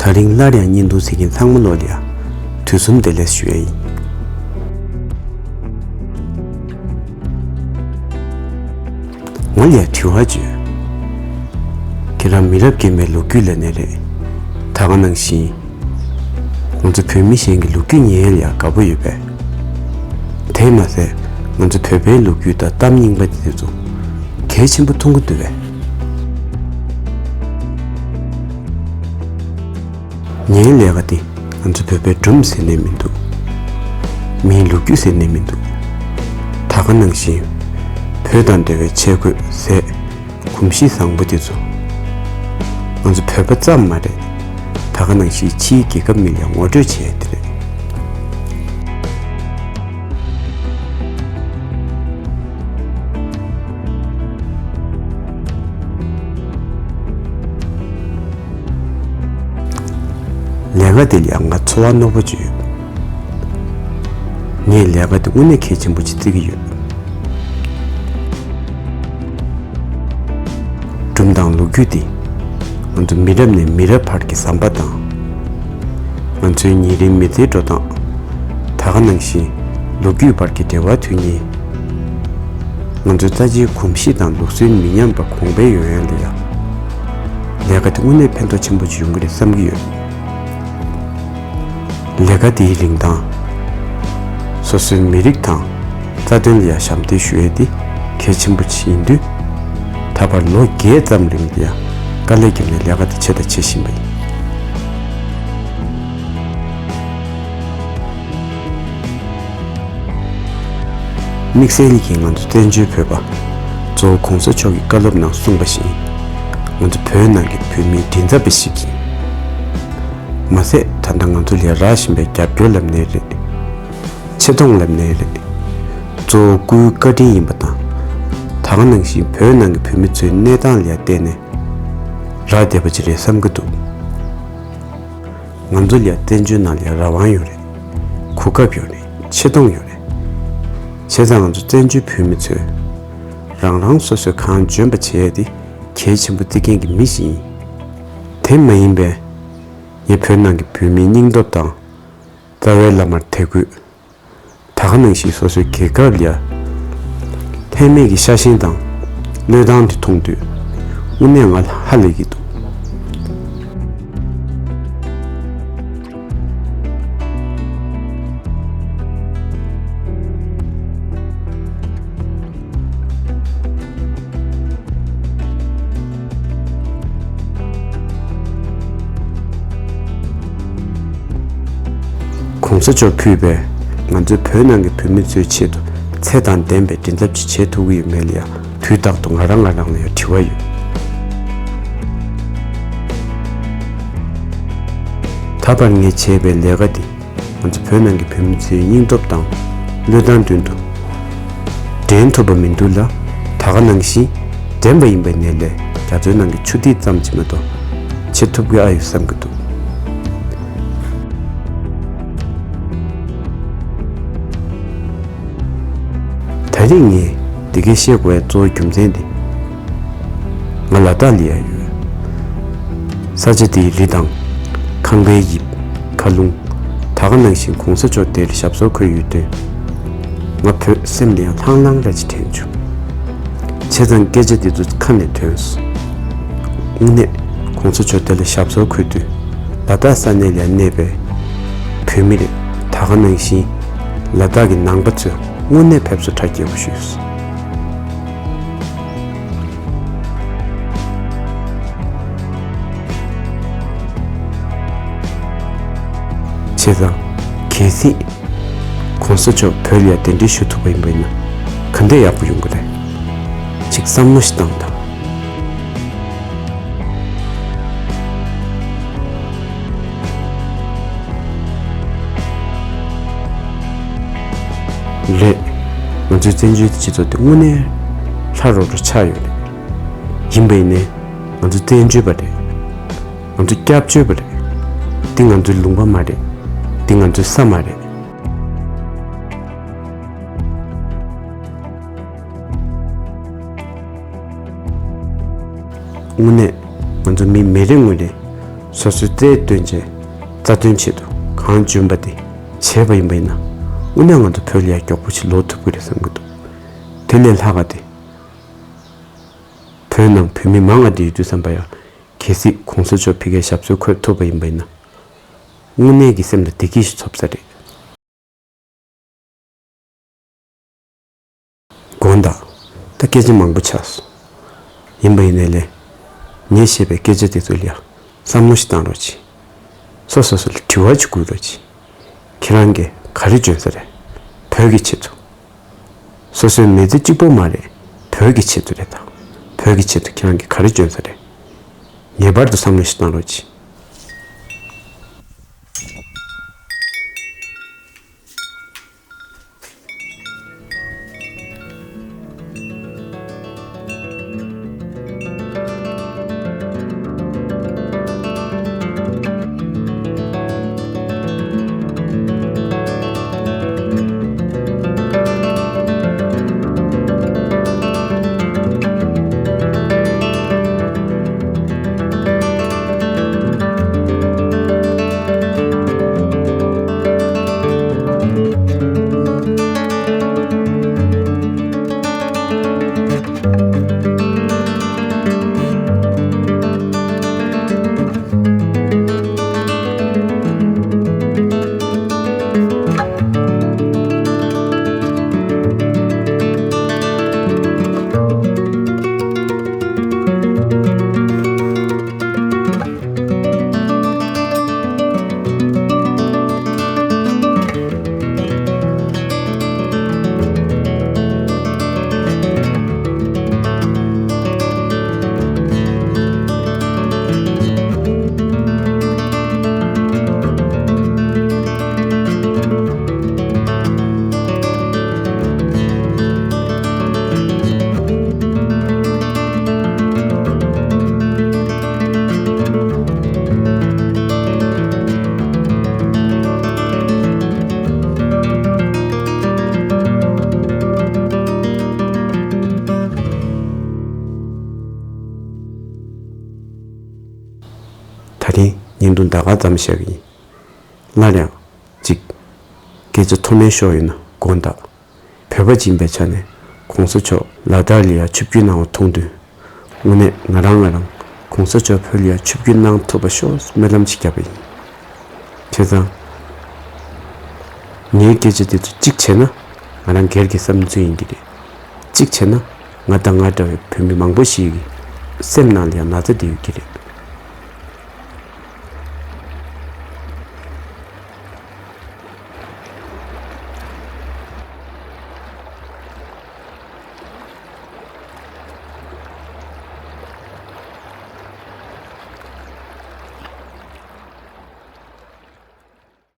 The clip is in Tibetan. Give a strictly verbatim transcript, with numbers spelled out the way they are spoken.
ད་རིང་སླར་ཡང་བརྙན་ཐུང་གཟིགས་མཁན་ཚང་མ་ལོ་ལ་ཡ་དུས་གསུམ་བདེ་ལེགས་ཞུ་ཡ་ཡིན། ང་ལ་ཡ་དྲི་བ་བརྗོད། ཁྱེད་རང་མི་རབས་རྒན་པའི་ལོ་རྒྱུས་ལ་ནས་རེད། ད་ག་ནང་བཞིན། ང་ཚོ་བོད་མི་གཞན་གྱི་ལོ་རྒྱུས་ཉན་ཡ་ལ་ཡ་དགའ་པོ་ཡོད་པས། དེས་མ་ཟད། ང་ཚོ་བོད་པའི་ལོ་རྒྱུས་དང་གཏམ་རྙིང་པ་དེ་ཚོ་གལ་ཆེན་པོ་མཐོང་གི་འདུག་པས། ངའི་ལས་ཀ་འདི་ང་ཚོ་བོད་པའི་སྒྲུང་ཟེར་ནས་མི་འདུག་མིའི་ལོ་རྒྱུས་ཟེར་ནས་མི་འདུག་ད་ག་ནང་བཞིན། བོད་དང་འབྲེལ་བའི་ཆས་གོས་ཟས། གོམས་གཤིས་བཟང་པོ་དེ་ཚོ། ང་ཚོ་བོད་པ་ཙམ་མ་རེད། ད་ག་ནང་བཞིན་ཕྱིའི་རྒྱལ་ཁབ་མི་ལ་ཡང་ངོ་སྤྲོད་བྱས་དེ་རེད། ལས་ཀ་དེ་ལ་ཡང་ང་ཚོར་བ་རྣོ་པོ་ཅིག་ཡོད། ངས་ལས་ཀ་དེ་དངོས་གནས་གལ་ཆེན་པོ་ཅིག་བརྩི་གི་ཡོད། སྒྲུང་དང་ལོ་རྒྱུས་དེ། ང་ཚོ་མི་རབས་ནས་མི་རབས་བར་གྱི་ཟམ་པ་དང་། ང་ཚོའི་ཉེ་རིང་མི་ཚེའི་འགྲོ་སྟངས། ད་ག་ནང་བཞིན། ལོ་རྒྱུས་བར་གྱི་འབྲེལ་བ་དོན་གཉེར། ང་ཚོའི་རྩ་ཆེའི་གོམས་གཤིས་དང་ལུགས་སྲོལ་མི་ཉམས་པ་གོང་འཕེལ་ཡོང་ཡ་ལ་ཡ། ལས་ཀ་དེ་དངོས་གནས་ཕན་ཐོགས་ཆེན་པོ་ཅིག་ཡོང་གི་རེད་བསམ་གྱི་ཡོད། ལས་ཀ་དེའི་རིན་ཐང་། སོ་སོའི་མི་རིགས་དང་རྩ་དོན་ལ་ཡ་ཞབས་འདེགས་ཞུ་ཡས་དེ་གལ་ཆེན་པོ་ཞིག་ཡིན་དུས། ད་བར་ལོ་བརྒྱད་ཙམ་རིང་ལ་ཡ་དཀའ་ལས་བརྒྱབ་ནས་ལས་ཀ་དེ་བྱས་དང་བྱེད་བཞིན་པ་ཡིན། དམིགས་བསལ་གྱིས་ང་ཚོ་བཙན་བྱོལ་བོད་པ་གཙོ་བོ་གོང་ས་མཆོག་གི་བཀའ་སློབ་ནང་གསུངས་པ་བཞིན། ང་ཚོ་བོད་ནང་གི་བོད་མིའི་མགྲིན་ཚབ་པ་ཞིག་ཡིན། མ་ཟད་ད་ལྟ་ང་ཚོ་ལ་རག་བཞིན་པའི་རྒྱབ་སྐྱོར་ལབ་ནའི་རེད། ཆེ་མཐོང་ལབ་ནའི་རེད། གཙོ་བོ་སྐུའི་བཀའ་དྲིན་ཡིན་པ་དང་། ད་ག་ནང་བཞིན་བོད་ནང་གི་བོད་མི་ཚོའི་གནས་སྟངས་ལ་བལྟས་ནས་རག་བསྡད་པ་ཅིག་རེད་བསམ་གྱི་འདུག་ང་ཚོ་ལ་བཙན་བྱོལ་ནང་ལ་རང་དབང་ཡོད་རེད། གོ་སྐབས་ཡོད་རེད། ཆེ་མཐོང་ཡོད་རེད། བྱས་ཙང་ང་ཚོ་བཙན་བྱོལ་བོད་མི་ཚོས་རང་རང་སོ་སོའི་གང་འཇོན་པ་བྱེད་ཡས་དེ་གལ་ཆེན་པོ་བརྩི་མཁན་གྱི་མི་ཞིག་ཡིན། དེ་མ་ཡིན་པའི་ངས་བོད་ནང་གི་བོད་མིའི་སྙིང་སྟོབས་དང་རྩ་བའི་བླ་མར་དད་གུས། ད་ག་ནང་བཞིན་སོ་སོའི་རྒྱལ་ཁབ་ལ་ལྷད་མེད་ཀྱི་ཤ་ཞེན་དང་བློས་བཏང་དེ་མཐོང་དུས་དངོས་གནས་ང་ཧ་ལས་ཀྱི་འདུག་གོང་ས་མཆོག་ཕུད་པའི་ང་ཚོའི་བོད་ནང་གི་བོད་མི་ཚོའི་ཆེད་དུ་ཚད་དང་ལྡན་པའི་མགྲིན་ཚབ་ཅིག་བྱེད་ཐུབ་ཀྱི་ཡོད་མེད་ལ་ཡང་དུས་རྟག་ཏུ་ང་རང་ང་རང་ལ་ཡང་དྲི་བ་ཡོད། ད་བར་ངས་བྱས་པའི་ལས་ཀ་འདི། ང་ཚོ་བོད་ནང་གི་བོད་མི་ཚོའི་སྙིང་སྟོབས་དང་བློས་བཏང་མདུན་དུ་འགྲན་ཐུབ་པ་མི་འདུག་ལ། ད་ག་ནང་བཞིན་འགྲན་པ་ཡིན་པའི་ནས་ལས་རྒྱ་མཚོའི་ནང་གི་ཆུ་ཐིགས་ཙམ་གྱིས་མ་གཏོགས་བྱེད་ཐུབ་ཀྱི་ཨ་ཡོད་བསམ་གྱི་འདུག་ད་རེས་ངས་འདི་གའི་བཤད་དགོས་པའི་གཙོ་བོ་རྒྱུ་མཚན་འདི། ང་ལ་དྭགས་ལ་ཡ་ཡོད། ས་ཆ་འདིའི་རི་དང་། ཁང་པའི་དབྱིབས། མཁའ་རླུང་། ད་ག་ནང་བཞིན་གོང་ས་མཆོག་འདིར་ཞབས་སོར་འཁོད་ཡོད་དུས། ང་བོད་སེམས་ལ་ཡང་ལྷང་ལྷང་ར་ཅིག་དྲན་བྱུང་། བྱས་ཙང་སྐད་ཆ་འདི་ཚོ་ཁ་ནས་ཐོན་སོང་། དངོས་གནས་གོང་ས་མཆོག་འདི་ལ་ཞབས་སོར་འཁོད་དུས་ལ་དྭགས་ས་གནས་ལ་གནས་པའི་བོད་མི་རེད། ད་ག་ནང་བཞིན་ལ་དྭགས་ཀྱི་ནང་པ་ཚོས་དངོས་གནས་ཕེབས་བསུ་གྲ་རྒྱས་པོ་ཞུས་སོང་། བྱས་ཙང་། གལ་སྲིད། གོང་ས་མཆོག་བོད་ལ་ཡ་གདན་འདྲེན་ཞུ་ཐུབ་པ་ཡིན་པ་ཡིན་ན། ག་འདྲས་ཡག་པོ་ཡོང་གི་རེད། ཅིག་བསམ་བློ་ཞིག་བཏང་དང་། རེད། ང་ཚོའི་བཙན་བྱོལ་སྤྱི་ཚོགས་འདི་དངོས་གནས་ལྷ་རོ་རོ་ཆགས་ཡོད་རེད། ཡིན་པ་ཡིན་ནའི་ང་ཚོ་བཙན་བྱོལ་བ་རེད། ང་ཚོ་སྐྱབས་བཅོལ་བ་རེད། འདི་ང་ཚོའི་ལུང་པ་མ་རེད། འདི་ང་ཚོའི་ས་མ་རེད། དངོས་གནས་ང་ཚོ་མི་མི་རེ་ངོ་རེ་ སོ་སོའི་རྩལ་བཏོན་བྱས་རྩ་དོན་ཆེད་དུ་གང་འཇོན་པ་དེ་བྱས་པ་ཡིན་པ་ཡིན་ན། དངོས་གནས་ང་ཚོ་བོད་ལ་ཡ་མགྱོགས་པོ་ཞིག་ལོག་ཐུབ་ཀྱི་རེད་བསམ་གྱི་འདུག་དེ་ལས་ལྷག་ག་དེ། བོད་ནང་བོད་མི་མང་བ་དེ་ཡོད་དུས་ཙམ་པ་ཡ། གལ་སྲིད་གོང་ས་མཆོག་ཕ་གིར་ཞབས་སོར་འཁོད་ཐུབ་པ་ཡིན་པ་ཡིན་ན། དངོས་གནས་ཀྱི་སེམས་ལ་བདེ་སྐྱིད་ཞིག་ཐོབ་ས་རེད། དགོངས་དག་ད་སྐད་ཆ་མང་པོ་ཆགས་སོང་། ཡིན་པ་ཡིན་ནའི་ལས། ངས་བཤད་པའི་སྐད་ཆ་དེ་ཚོ་ལ་ཡ་བསམ་བློ་ཞིག་བཏང་རོགས་གྱིས། སོ་སོ་སོ་ལ་དྲི་བ་ཅིག་བསྐུར་རོགས་གྱིས། ཁྱེད་རང་གིས་ག་རེ་འཇོན་ས་རེད། བོད་ཀྱི་ཆེད་དུ། སོ་སོའི་མི་ཚེ་གཅིག་པོ་མ་རེད། བོད་ཀྱི་ཆེད་དུ་རེད་ད། བོད་ཀྱི་ཆེད་དུ་ཁྱེད་རང་གིས་ག་རེ་འཇོན་ས་རེད། ངེས་པར་དུ་བསམ་བློ་ཞིག་བཏང་རོགས་གྱིས། ད་རིང་བརྙན་ཐུང་ད་ག་ཙམ་བཞག་གི་ཡིན། སླར་ཡང་གཅིག་སྐད་ཆ་མཐོ་དམན་ཤོར་ཡོད་ན་དགོངས་དག་བོད་པ་ཅིག་ཡིན་པའི་ཆ་ནས་གོང་ས་མཆོག་ལ་དྭགས་ལ་ཡ་ཆིབས་བསྒྱུར་གནང་བ་མཐོང་དུས། དངོས་གནས་ང་རང་ང་རང་གོང་ས་མཆོག་བོད་ལ་ཡ་ཆིབས་བསྒྱུར་གནང་ཐུབ་པ་ཤོག་སྨོན་ལམ་ཅིག་བརྒྱབ་པ་ཡིན། བྱས་ཙང་། ངའི་སྐད་ཆ་དེ་ཚོ་གཅིག་བྱས་ན་ང་རང་སྒེར་གྱི་བསམ་ཚུལ་ཡིན་གྱི་རེད། གཅིག་བྱས་ན་ང་དང་ང་འདྲ་བའི་བོད་མི་མང་པོ་ཞིག་གི་སེམས་ནང་ལ་ཡང་ན་ཚ་དེ་ཡོད་ཀྱི་རེད།